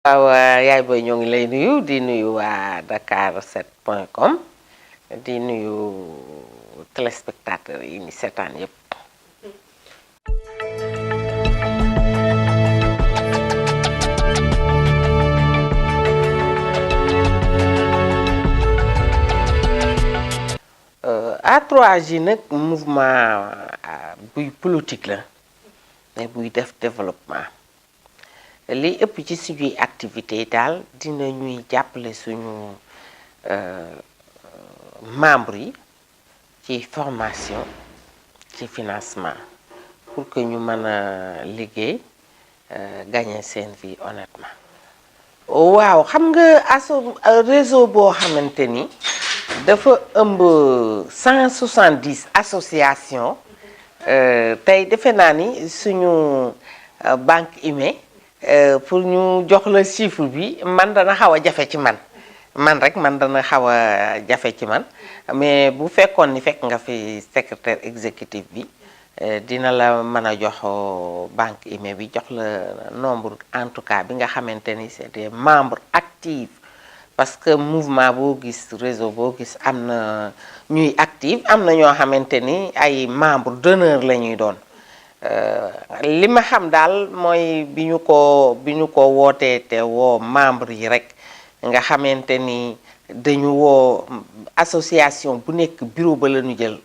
waaw yaay booy ñoo ngi lay nuyu di nuyu waa Dakar7.com di nuyu téléspectateurs yi ni seetaan yépp A3J nag mouvement buy politique la mais buy def développement li ëpp ci suñuy activité daal dina ñuy jàppale suñu membres yi ci formation ci financement pour que ñu mën a liggéey gagner seen vie honnêtement. waaw xam nga réseau boo xamante ni dafa ëmb 170 associations tey defe naa ni suñu banque IME pour ñu jox la chiffre bi man dana xaw a jafe ci man dana xaw a jafe ci man mais bu fekkoon ni fekk nga fi secrétaire exécutif bi dina la mën a jox banque IME bi jox la nombre en tout cas bi nga xamante ni c'est des membres actifs parce que mouvement boo gis réseau boo gis am na ñuy actif am na ñoo xamante ni ay membres d'honneur la ñuy doon li ma xam daal mooy bi ñu ko wootee te woo membre yi rek nga xamante ni dañu woo association bu nekk bureau ba la ñu jël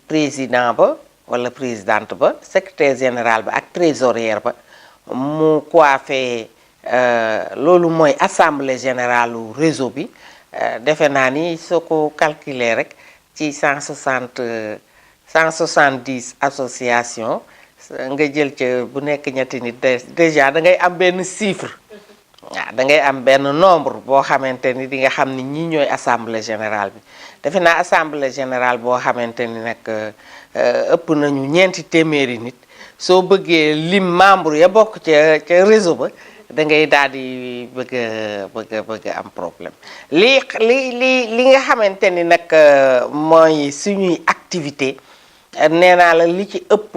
président ba wala présidente ba secrétaire général ba ak trésorière ba mu coiffé loolu mooy assemblée générale u réseau bi defe naa ni soo ko calculer rek ci 170 association nga jël ca bu nekk ñetti nit déjà da ngay am benn chiffre waaw da ngay am benn nombre boo xamante ni di nga xam ni ñii ñooy assemblée générale bi defe naa assemblée générale boo xamante ni nag ëpp nañu ñeenti téeméeri nit soo bëggee lim membre ya bokk ca réseau ba da ngay daal di bëgg am problème li nga xamante ni nag mooy suñuy activité nee naa la li ci ëpp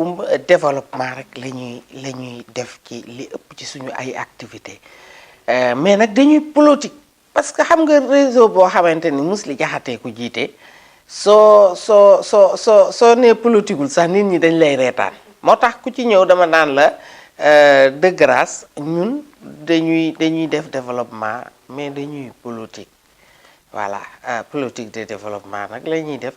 développement rek la ñuy def ci li ëpp ci suñu ay activité mais nag dañuy politique parce que xam nga réseau boo xamante ni Mously Diakhaté ku jiite soo nee politiqueul sax nit ñi dañ lay reetaan moo tax ku ci ñëw dama naan la de grâce ñun dañuy def développement mais dañuy politique voilà politique de développement nag la ñuy def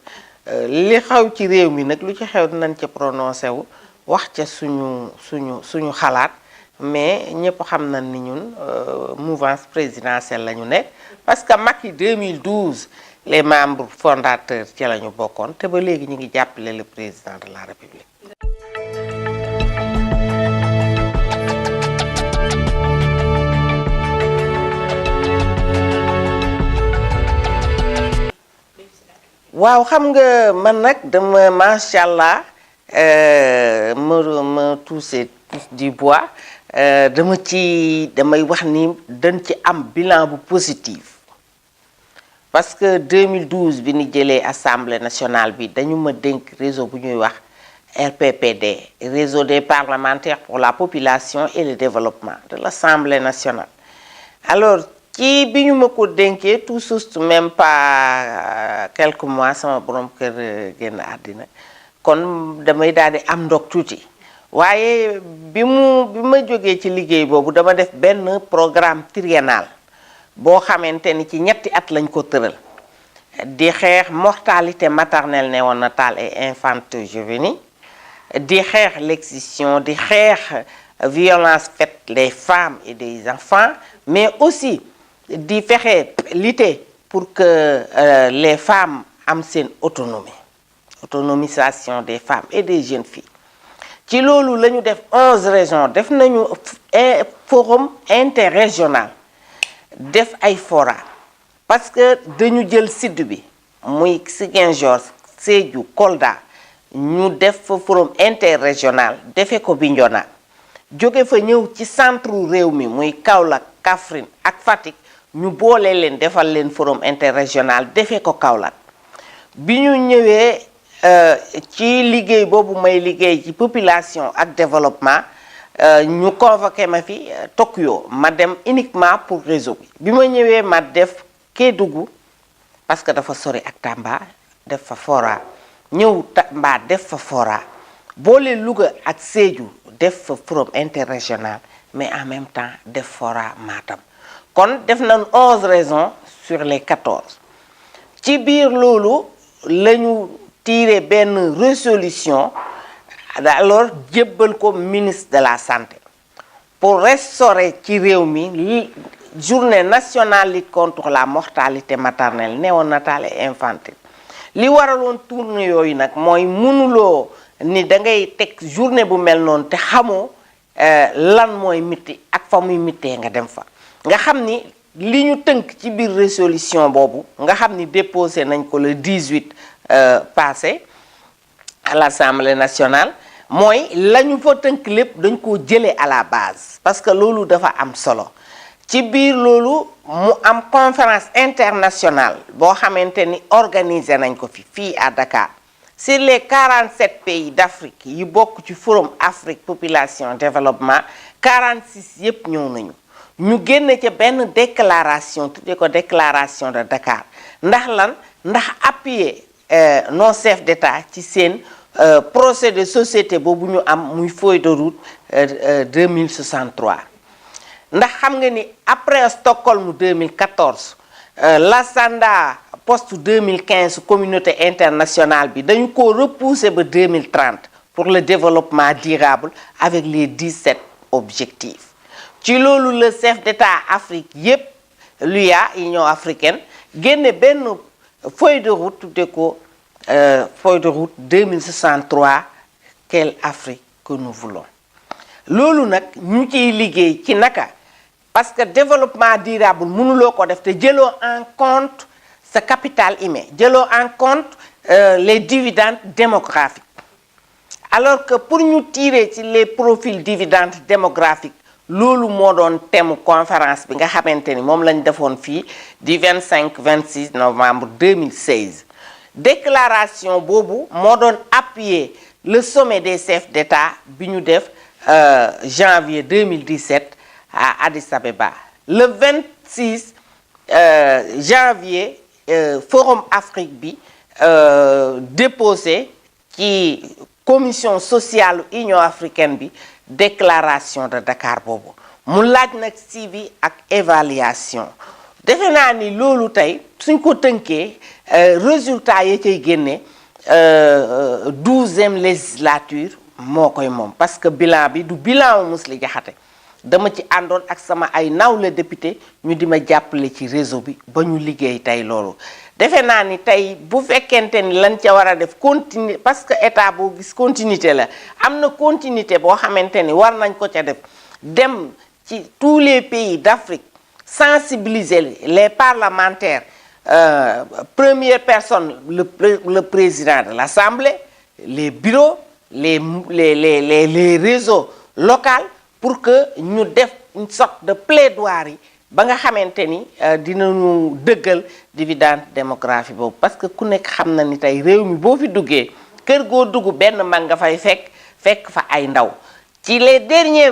li xaw ci réew mi nag lu ci xew dinañ ca prononcé wu wax ca suñu xalaat mais ñëpp xam nañ ni ñun mouvance présidentielle la ñu nekk parce que Macky 2012 les membres fondateurs ci la ñu bokkoon te ba léegi ñu ngi jàppale le président de la République. waaw xam nga man nag dama macha allah ma touché du bois damay wax ni dañ ci am bilan bu positif parce que 2012 bi ñu jëlee assemblée nationale bi dañu ma dénk réseau bu ñuy wax RPPD réseau des parlementaires pour la population et le développement de l'Assemblée nationale alors ci bi ñu ma ko dénkee tout juste même pas quelques mois sama borom kër génn àddina kon damay daal di am ndog tuuti waaye bi ma jógee ci liggéey boobu dama def benn programme triennal boo xamante ni ci ñetti at lañ ko tëral di xeex mortalité maternelle néonatale et infanto-juvénile di xeex l'excision di xeex violence faite les femmes et des enfants mais aussi di fexe lutter pour que les femmes am seen autonomisation des femmes et des jeunes filles ci loolu la ñu def 11 régions def nañu forum interrégional def ay fora parce que dañu jël sud bi muy Ziguinchor Sédhiou Kolda ñu def fa forum interrégional defee ko Bignona jóge fa ñëw ci centre réew mi muy Kaolack Kaffrine ak Fatick ñu boole leen defal leen forum interrégional defee ko Kaolack bi ñu ñëwee ci liggéey boobu may liggéey ci population ak développement ñu convoqué ma fi Tokyo ma dem uniquement pour réseau bi ma ñëwee ma def Kédougou parce que dafa sori ak Tamba def fa fora ñëw Tamba def fa fora boole Louga ak Sédhiou def fa forum interrégional mais en même temps def fora Matam kon def nañ 11 raisons sur les 14 ci biir loolu lañu tiré benn résolution alors jébbal ko ministre de la santé pour restaurer ci réew mi journée nationale lutte contre la mortalité maternelle néonatale et infantile li waraloon tournée yooyu nag mooy mënuloo ni da ngay teg journée bu mel noonu te xamoo lan mooy miti ak fa muy mitee nga dem fa nga xam ni li ñu tënk ci biir résolution boobu nga xam ni déposé nañ ko le 18 passé à l'Assemblée nationale mooy la ñu fa tënk lépp dañ koo jëlee à la base parce que loolu dafa am solo ci biir loolu mu am conférence internationale boo xamante ni organisé nañ ko fii à Dakar sur les 47 pays d'Afrique yi bokk ci forum Afrique population développement 46 yépp ñëw nañu ñu génne ca benn déclaration tuddee ko déclaration de Dakar ndax lan ndax appuyer nos chefs d'État ci seen projet de société boobu ñu am muy feuille de route 2063 ndax xam nga ni après Stockholm 2014 l'agenda post 2015 communauté internationale bi dañu ko repousser ba 2030 pour le développement durable avec les 17 objectifs ci loolu le chef d'État Afrique yépp l'UA Union africaine génne benn feuille de route tudde ko feuille de route 2063 quelle Afrique que nous voulons loolu nag ñu ciy liggéey ci naka parce que développement durable mënuloo ko def te jëloo en compte sa capital humain jëloo en compte les dividendes démographiques alors que pour ñu tirer ci les profils dividendes démographiques loolu moo doon thème conférence bi nga xamante ni moom lañ defoon fii du 25-26 novembre 2016 déclaration boobu moo doon appuyer le sommet des chefs d'État bi ñu def janvier 2017 à Addis Abeba le 26 janvier forum Afrique bi déposé ci commission sociale Union africaine bi déclaration de Dakar boobu mu laaj nag suivi ak évaluation defe naa ni loolu tey suñ ko tënkee résultat yi cay génne 12e législature moo koy moom parce que bilan bi du bilan Mously Diakhaté dama ci àndoon ak sama ay nawle député ñu di ma jàppale ci réseau bi ba ñu liggéey tey loolu defe naa ni tey bu fekkente ni lañ ca war a def continuer parce que état boo gis continuité la am na continuité boo xamante ni war nañ ko ca def dem ci tous les pays d'Afrique sensibiliser les parlementaires première personne le président de l'Assemblée les bureaux les réseaux locaux pour que ñu def une sorte de plaidoirie ba nga xamante ni dinañu dëggal dividende démographique boobu parce que ku nekk xam na ni tey réew mi boo fi duggee kër goo dugg benn mag nga fay fekk fa ay ndaw ci les derniers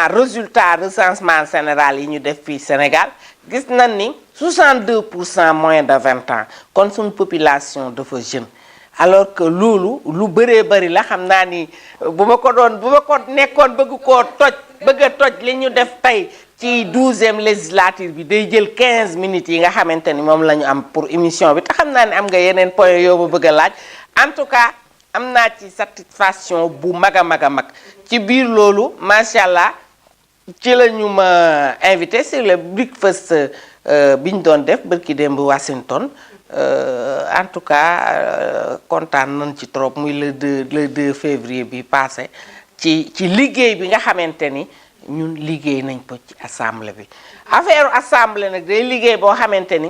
résultats recensement général yi ñu def fii Sénégal gis nañ ni 62% moins de 20 ans kon suñu population dafa jeune alors que loolu lu bëree bëri la xam naa ni bu ma ko nekkoon bëgg a toj li ñu def tey ci 12e législature bi day jël 15 minutes yi nga xamante ni moom la ñu am pour émission bi te xam naa ni am nga yeneen point yoo ma bëgg a laaj en tout cas am naa ci satisfaction bu mag a mag a mag ci biir loolu macha allah ci la ñu ma invité sur le breakfast bi ñu doon def bërki démb Washington en tout cas kontaan nañ ci trop muy le 2 février bi passé ci liggéey bi nga xamante ni ñun liggéey nañ ko ci assemblée bi affaire assemblée nag day liggéey boo xamante ni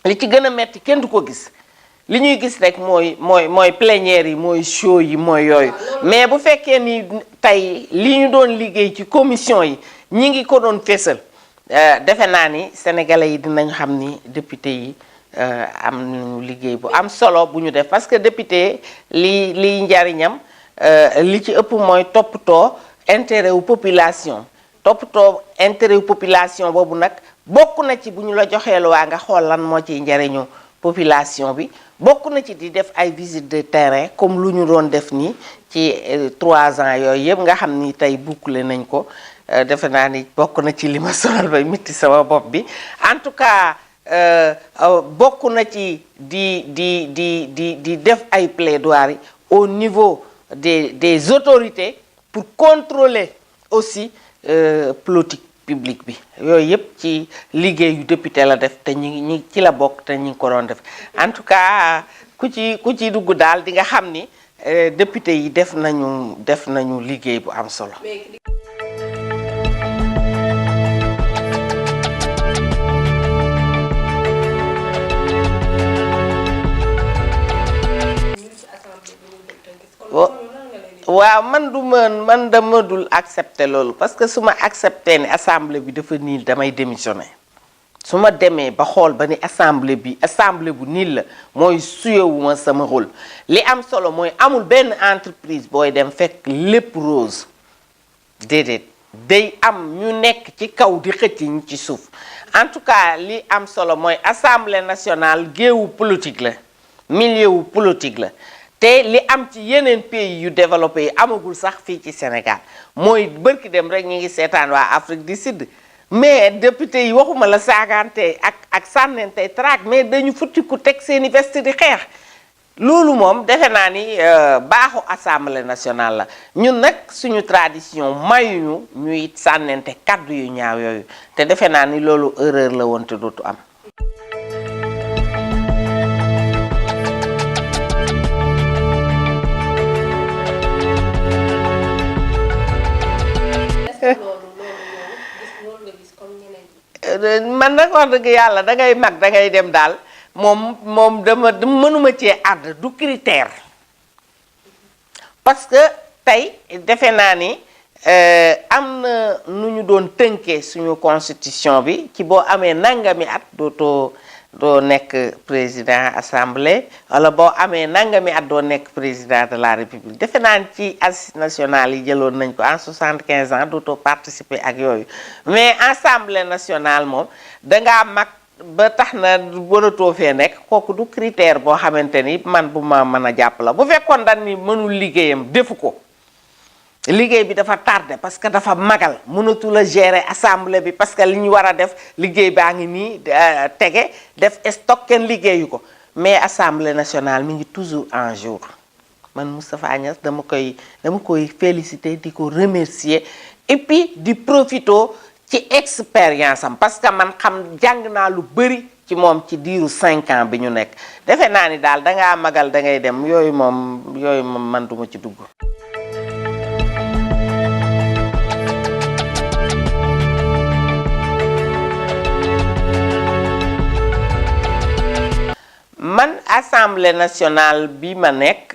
li ci gën a metti kenn du ko gis li ñuy gis rek mooy plénière yi mooy show yi mooy yooyu mais bu fekkee ni tey li ñu doon liggéey ci commission yi ñi ngi ko doon fésal defe naa ni sénégalais yi dinañ xam ni député yi am nañu liggéey bu am solo bu ñu def parce que député liy njariñam li ci ëpp mooy toppatoo intérêt wu population toppatoo intérêt wu population boobu nag bokk na ci bu ñu la joxee loi nga xool lan moo ciy njariñu population bi bokk na ci di def ay visite de terrain comme lu ñu doon def nii ci 3 ans yooyu yëpp nga xam ni tey boucler nañ ko defe naa ni bokk na ci li ma sonal ba mitti sama bopp bi en tout cas bokk na ci di def ay plaidoiries au niveau des autorités pour contrôler aussi politique publique bi yooyu yëpp ci liggéeyu député la def te ñi ci la bokk te ñi ngi ko doon def en tout cas ku ci dugg daal di nga xam ni député yi def nañu liggéey bu am solo. waaw man dama dul accepter loolu parce que su ma accepter ni assemblée bi dafa niil damay démissionner su ma demee ba xool ba ni assemblée bu niil la mooy suyewuma sama rôle li am solo mooy amul benn entreprise booy dem fekk lépp rose déedéet day am ñu nekk ci kaw di xëcc ñi ci suuf en tout cas li am solo mooy assemblée nationale géewu politique la milieu wu politique la te li am ci yeneen pays yu développé yi amagul sax fii ci Sénégal mooy bërki dem rek ñu ngi seetaan waa Afrique du Sud mais député yi waxuma la saagante ak sànnente traak mais dañu futti ku teg seeni veste di xeex loolu moom defe naa ni baaxu assemblée nationale la ñun nag suñu tradition mayuñu ñuy sànnente kaddu yu ñaaw yooyu te defe naa ni loolu erreur la woon te dootu am. man nag wax dëgg yàlla dangay mag dangay dem daal moom dama mënuma cee àdd du critère parce que tey defe naa ni am na nu ñu doon tënkee suñu constitution bi ci boo amee nangami at doo nekk président assemblée wala boo amee nangami at doo nekk président de la république defe naa ni ci assises nationales yi jëloon nañ ko en 75 ans dootoo participer ak yooyu mais assemblée nationale moom dangaa mag ba tax na waratoo fee nekk kooku du critère boo xamante ni man bu ma mën a jàpp la bu fekkoon dañ ni mënul liggéeyam defu ko liggéey bi dafa tardé parce que dafa magal mënatu la gérer assemblée bi parce que li ñu war a def liggéey baa ngi nii tege def stock kenn liggéeyu ko mais assemblée nationale mi ngi toujours en jour man Moustapha Niasse dama koy féliciter di ko remercier et puis di profito ci expérience am parce que man jàng naa lu bëri ci moom ci diiru 5 ans bi ñu nekk defe naa ni daal dangaa magal dangay dem yooyu moom man duma ci dugg. man assemblée nationale bi ma nekk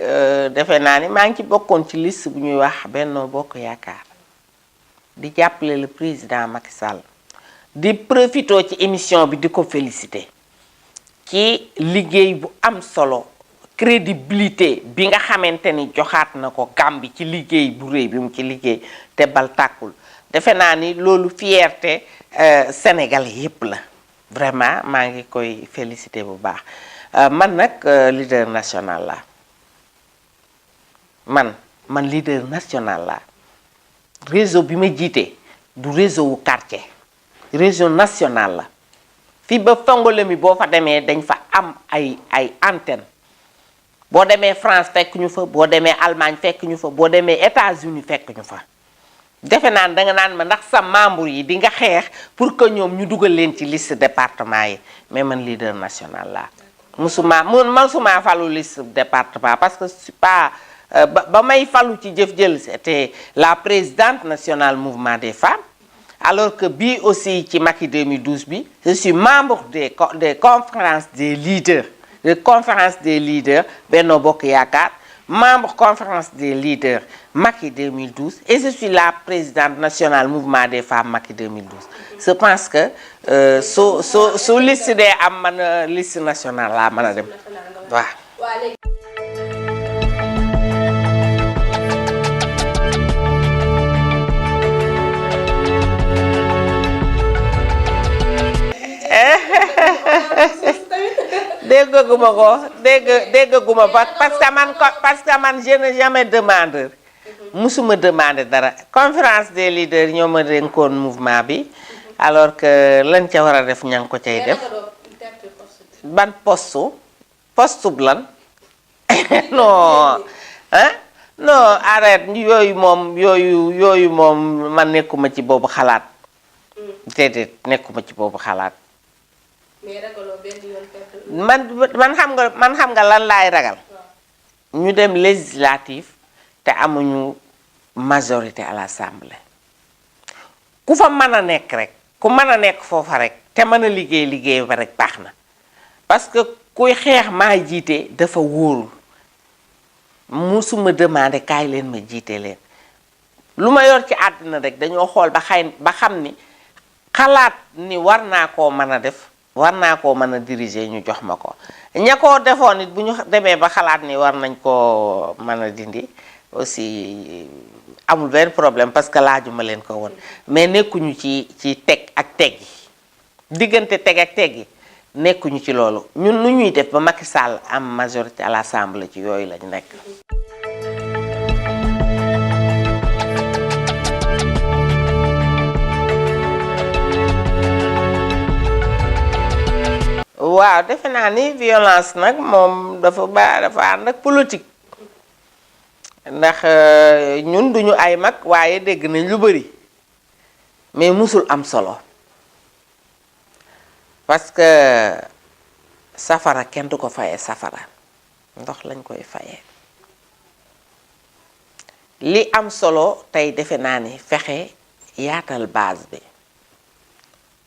defe naa ni maa ngi ci bokkoon ci liste bu ñuy wax Benno Bokk Yaakaar di jàppale le président Macky Sall di profito ci émission bi di ko féliciter ci liggéey bu am solo crédibilité bi nga xamante ni joxaat na ko Gambie ci liggéey bu rëy bi mu ci liggéey te bal tàkkul defe naa ni loolu fierté sénégalais yépp la vraiment maa ngi koy féliciter bu baax. man nag leader national la man leader national la réseau bi ma jiite du réseau wu quartier réseau national la fii ba Fongolemi boo fa demee dañ fa am ay antenne boo demee France fekk ñu fa boo demee Allemagne fekk ñu fa boo demee États-Unis fekk ñu fa defe naan danga naan ma ndax sa membre yi di nga xeex pour que ñoom ñu dugal leen ci liste département yi mais man leader national la musuma falu liste département parce que c'est pas ba may falu ci jëf jël c'était la présidente nationale mouvement des femmes alors que bii aussi ci Macky 2012 bi je suis membre des conférences des leaders Benno Bokk Yaakaar membre conférence des leaders Macky 2012 et je suis la présidente nationale mouvement des femmes Macky 2012 je pense que su liste dee am man liste nationale laa mën a dem waaw déggaguma ko déggaguma parce que man je n'ai jamais demandé musuma demandé dara conférence des leaders ñoo ma dénkoon mouvement bi alors que lañ ca war a def ña ngi ko cay def ban postu lan non hein non arrête yooyu moom man nekkuma ci boobu xalaat déedéet nekkuma ci boobu xalaat man xam nga lan laay ragal ñu dem législative te amuñu majorité à l'Assemblée ku fa mën a nekk rek ku mën a nekk foofa rek te mën a liggéey ba rek baax na parce que kuy xeex maa jiite dafa wóorul musuma demandé kaay leen ma jiite leen lu ma yor ci àddina rek dañoo xool ba xam ni xalaat ni war naa koo mën a def war naa koo mën a diriger ñu jox ma ko ña koo defoon it bu ñu demee ba xalaat ni war nañ koo mën a dindi aussi amul benn problème parce que laajuma leen ko woon mais nekkuñu ci teg ak teg yi diggante teg ak teg yi nekkuñu ci loolu ñun nu ñuy def ba Macky Sall am majorité à l'Assemblée ci yooyu lañu nekk. waaw defe naa ni violence nag moom dafa ànd ak politique ndax ñun duñu ay mag waaye dégg nañ lu bari mais musul am solo parce que safara kenn du ko fayee safara ndox lañ koy fayee li am solo tey defe naa ni fexe yaatal base bi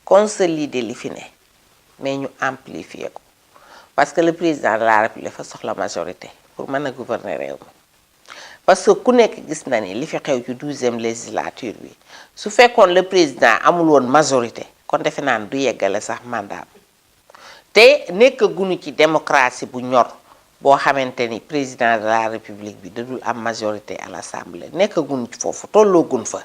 consolider li fi ne mais ñu amplifier ko parce que le président de la République dafa soxla majorité pour mën a gouverner réew mi parce que ku nekk gis na ni li fi xew ci 12e législature bi su fekkoon le président amul woon majorité kon defe naa ne du yeggale sax mandat te nekk gunu ci démocratie bu ñor boo xamante ni président de la République bi dadul am majorité à l'Assemblée nekk gunu ci foofu tolloo gun fa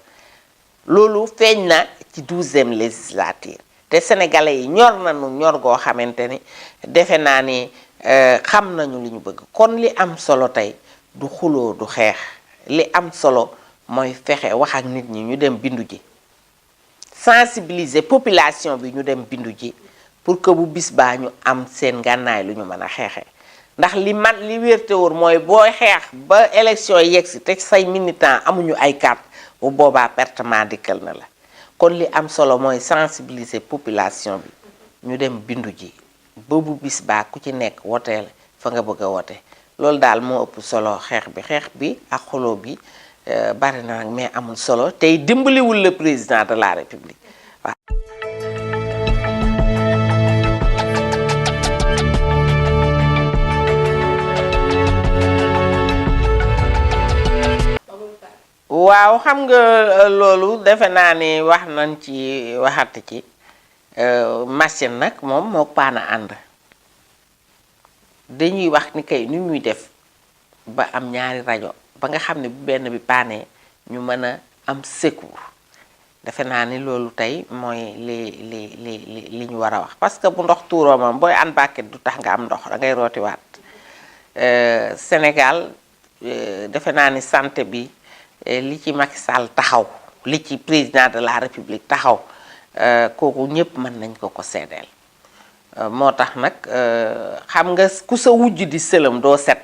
loolu feeñ na ci 12e législature te sénégalais yi ñor nañu ñor goo xamante ni defe naa ni xam nañu li ñu bëgg kon li am solo tey du xuloo du xeex li am solo mooy fexe wax ak nit ñi ñu dem bindu ji sensibiliser population bi ñu dem bindu ji pour que bu bis baa ñu am seen gànnaay lu ñu mën a xeexee ndax li wérte wóor mooy booy xeex ba élection yi yegsi te say militants amuñu ay carte bu boobaa pertement dikkal na la kon li am solo mooy sensibiliser population bi ñu dem bindu ji ba bu bis baa ku ci nekk woteel fa nga bëgg a wote loolu daal moo ëpp solo xeex bi ak xuloo bi bari na nag mais amul solo tey dimbaliwul le président de la République waaw. waaw xam nga loolu defe naa ni wax nañ ci waxati ci machine nag moom moo paana ànd dañuy wax ni kay nu ñuy def ba am ñaari rajo ba nga xam ne bu benn bi paanee ñu mën a am secours defe naa ni loolu tey mooy li ñu war a wax parce que bu ndox tuuroo moom booy an bàkket du tax nga am ndox da ngay rootiwaat Sénégal defe naa ni santé bi li ci Macky Sall taxaw li ci président de la République taxaw kooku ñépp mën nañ ko seedeel moo tax nag xam nga ku sa wujj di sëlëm doo set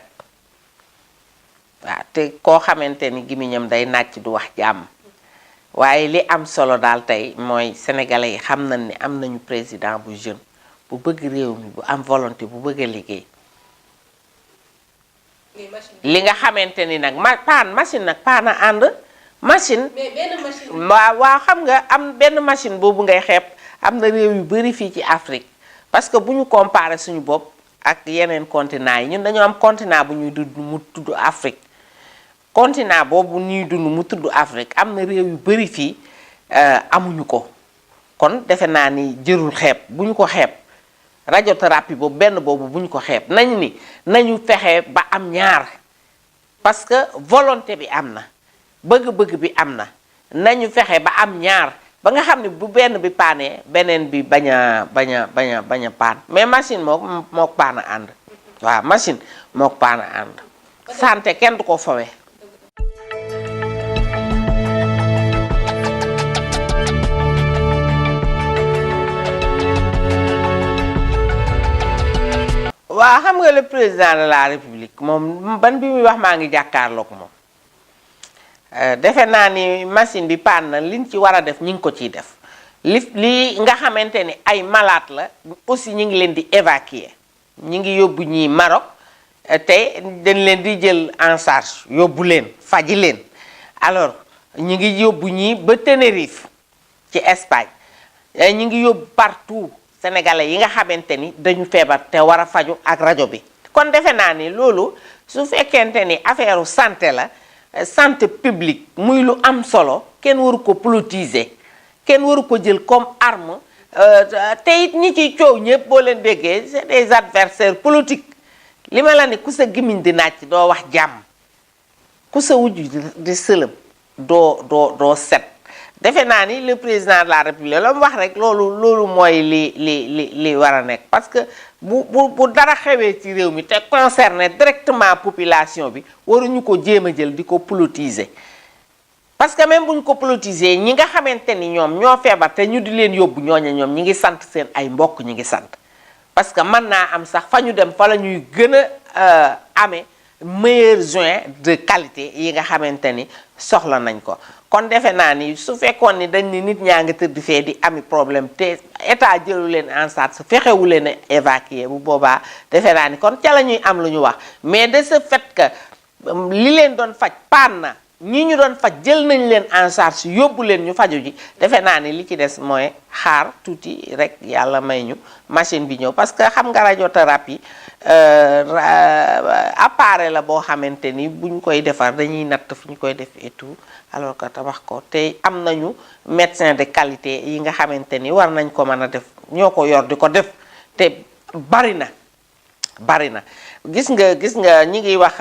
waaw te koo xamante ni gimiñam day nàcc du wax jàmm waaye li am solo daal tey mooy sénégalais yi xam nañ ni am nañu président bu jeune bu bëgg réew mi bu am volonté bu bëgg a liggéey li nga xamante ni nag machine nag paana ànd machine waaw xam nga am benn machine boobu ngay xeeb am na réew yu bari fii ci Afrique parce que bu ñu comparer suñu bopp ak yeneen continent yi ñun dañoo am continent bu ñuy dund mu tudd Afrique continent boobu ñuy dund mu tudd Afrique am na réew yu bari fii amuñu ko kon defe naa ni jërul xeeb bu ñu ko xeeb radiothérapie boobu benn boobu bu ñu ko xeeb nañu fexe ba am ñaar parce que volonté bi am na bëgg-bëgg bi am na nañu fexe ba am ñaar ba nga xam ne bu benn bi paanee beneen bi bañ a paan mais machine mook paan a ànd waaw machine mook paan a ànd santé kenn du ko fowe waaw xam nga le président de la république moom ban bi muy wax maa ngi jàkkaarloog moom defe naa ni machine bi paan na liñ ci war a def ñi ngi ko ciy def li nga xamante ni ay malade la aussi ñi ngi leen di évacuer ñi ngi yóbbu ñi Maroc te dañ leen di jël en charge yóbbu leen faji leen alors ñi ngi yóbbu ñi ba Tenerife ci Espagne ñi ngi yóbbu partout sénégalais yi nga xamante ni dañu feebar te war a faju ak rajo bi kon defe naa ni loolu su fekkente ni affaire santé la santé publique muy lu am solo kenn waru ko politiser kenn waru ko jël comme arme te it ñi ciy coow ñëpp boo leen déggee c'est des adversaires politiques li ma la ne ku sa gimiñ di nàcc doo wax jàmm ku sa wujj di sëlëm doo set defe naa ni le président de la république la mu wax rek loolu mooy li war a nekk parce que bu dara xewee ci réew mi te concerné directement population bi waruñu ko jéem a jël di ko politiser parce que même bu ñu ko politiser ñi nga xamante ni ñoom ñoo feebar te ñu di leen yóbbu ñooña ñoom ñi ngi sant seen ay mbokk ñi ngi sant parce que mën naa am sax fa ñu dem fa la ñuy gën a amee meilleurs soins de qualité yi nga xamante ni soxla nañ ko kon defe naa ni su fekkoon ni dañ ni nit ñaa ngi tëdd fee di ami problème te état jëlu leen en charge fexewu leen a évacuer bu boobaa defe naa ni kon ca la ñuy am lu ñu wax mais de ce fait que li leen doon faj paan na ñi ñu doon faj jël nañ leen en charge yóbbu leen ñu faju ji defe naa ni li ci des mooy xaar tuuti rek yàlla may ñu machine bi ñëw parce que xam nga radiothérapie appareil la boo xamante ni buñ koy defar dañuy natt fi ñu koy def et tout alors que tabax ko te am nañu médecin de qualité yi nga xamante ni war nañ ko mën a def ñoo ko yor di ko def te bari na gis nga ñi ngi wax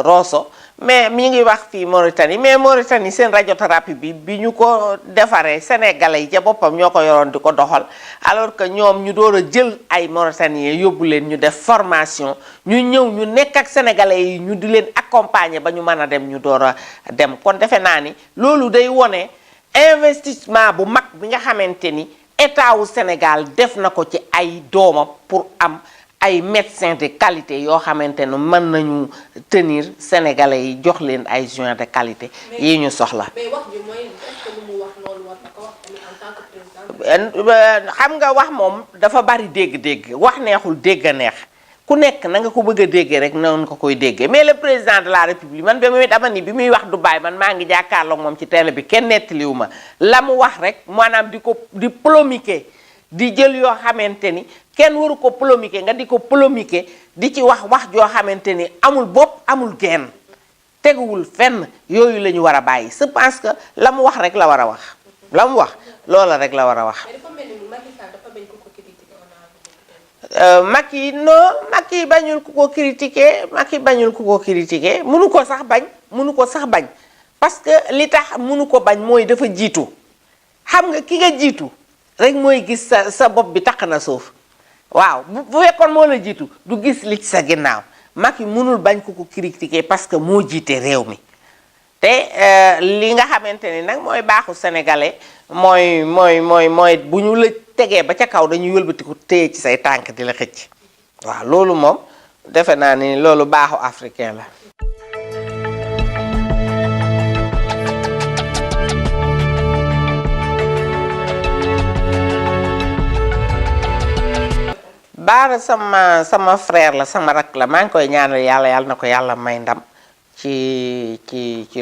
Rosso mais mi ngi wax fii Mauritanie mais Mauritanie seen radiothérapie bi ñu ko defaree sénégalais yi ca boppam ñoo ko yoroon di ko doxal alors que ñoom ñu door a jël ay Mauritaniens yóbbu leen ñu def formation ñu ñëw ñu nekk ak sénégalais yi ñu di leen accompagner ba ñu mën a dem ñu door a dem kon defe naa ni loolu day wone investissement bu mag bi nga xamante ni état wu Sénégal def na ko ci ay doomam pour am ay médecins de qualité yoo xamante ne mën nañu tenir sénégalais yi jox leen ay soins de qualité yi ñu soxla. mais wax ji mooy est-ce que lu mu wax loolu war na ko wax tamit en tant que président. xam nga wax moom dafa bari dégg-dégg wax neexul dégg a neex ku nekk na nga ko bëgg a déggee rek noonu nga koy déggee mais le président de la république man bi muy wax Dubaï man maa ngi jàkkaarloog moom ci télé bi kenn nettaliwu ma la mu wax rek maanaam di polémiquer di jël yoo xamante ni kenn waru ko polémiquer nga di ko polémiquer di ci wax joo xamante ni amul bopp amul genn teguwul fenn yooyu la ñu war a bàyyi je pense que la mu wax rek la war a wax la mu wax loola rek la war a wax. Macky non Macky bañul ku ko critiquer mënu ko sax bañ parce que li tax mënu ko bañ mooy dafa jiitu xam nga ki nga jiitu rek mooy gis sa bopp bi taq na suuf waaw bu fekkoon moo la jiitu du gis li ci sa ginnaaw Macky mënul bañ ku ko critiquer parce que moo jiite réew mi te li nga xamante ni nag mooy baaxu sénégalais mooy bu ñu la tegee ba ca kaw dañuy wëlbatiku téye ci say tànk di la xëcc waaw loolu moom defe naa ni loolu baaxu africain la. Baara sama frère la sama rak la maa ngi koy ñaanal yàlla na ko yàlla may ndam ci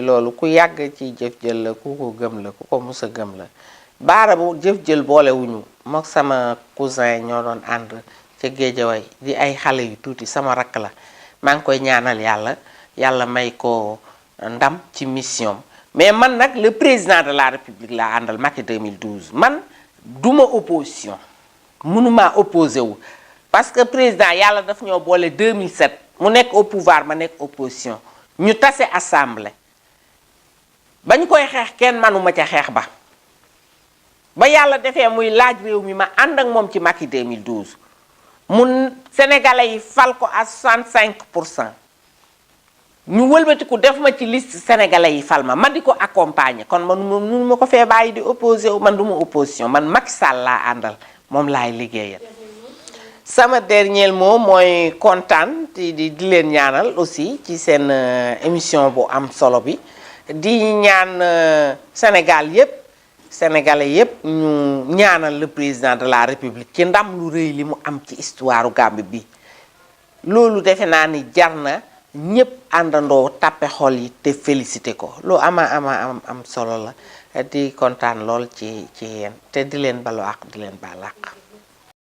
loolu ku yàgg ci jëf jël la ku ko gëm la ku ko mus a gëm la Baara bu jëf jël boolewuñu mook sama cousin ñoo doon ànd ca Géejawaay di ay xale yu tuuti sama rak la maa ngi koy ñaanal yàlla may ko ndam ci mission mais man nag le président de la république laa àndal Macky 2012 man duma opposition mënumaa opposé wu parce que président yàlla daf ñoo boole 2007 mu nekk au pouvoir ma nekk opposition ñu tase assemblée bañ koy xeex kenn manuma ca xeex ba ba yàlla defee muy laaj réew mi ma ànd ak moom ci Macky 2012 mun sénégalais yi fal ko à 65%. ñu wëlbatiku def ma ci liste sénégalais yi fal ma di ko accompagner kon man mënu ma ko fee bàyyi di opposé wu man du ma opposition man Macky Sall laa àndal moom laay liggéeyal. sama dernier mot mooy kontaan di leen ñaanal aussi ci seen émission bu am solo bi di ñaan Sénégal yépp sénégalais yépp ñu ñaanal le président de la république ci ndam lu rëy li mu am ci histoire Gambie bi loolu defe naa ni jar na ñëpp àndandoo tàppe xol yi te félicité ko lu am solo la di kontaan lool ci yéen te di leen balu àq di leen baal àq